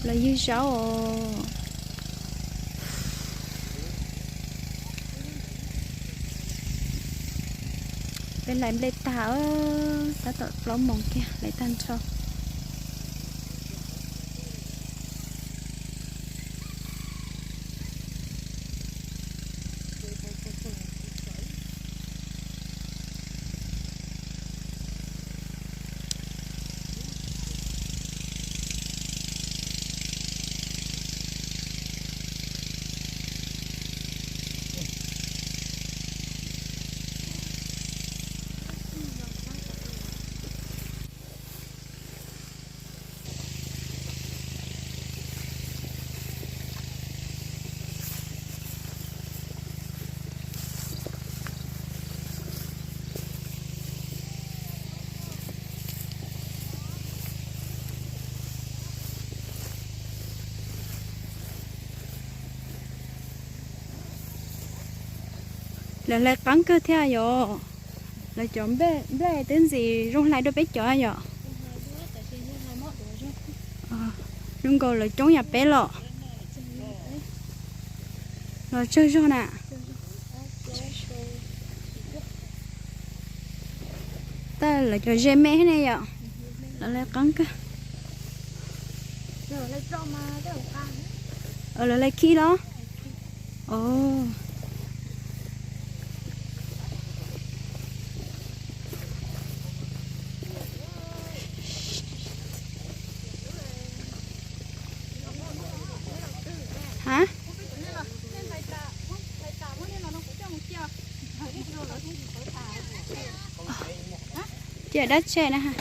Los ywg zaub os. Peb hlais nplej tag, tab tom plaub moos kiag hlais tag nrho. Lawv hlais qeeb kawg thiab yom. Lawv cov nplej twb ntxim zoo hlais dua peb cov yom. Zoo nkaus lawv coob yam peb los. Los tsawg zog na. Tab lawv cov ze me ne yom. Lawv hlais qeeb kawg. Lawv hlais khi los. Ha, cia dab tsi na.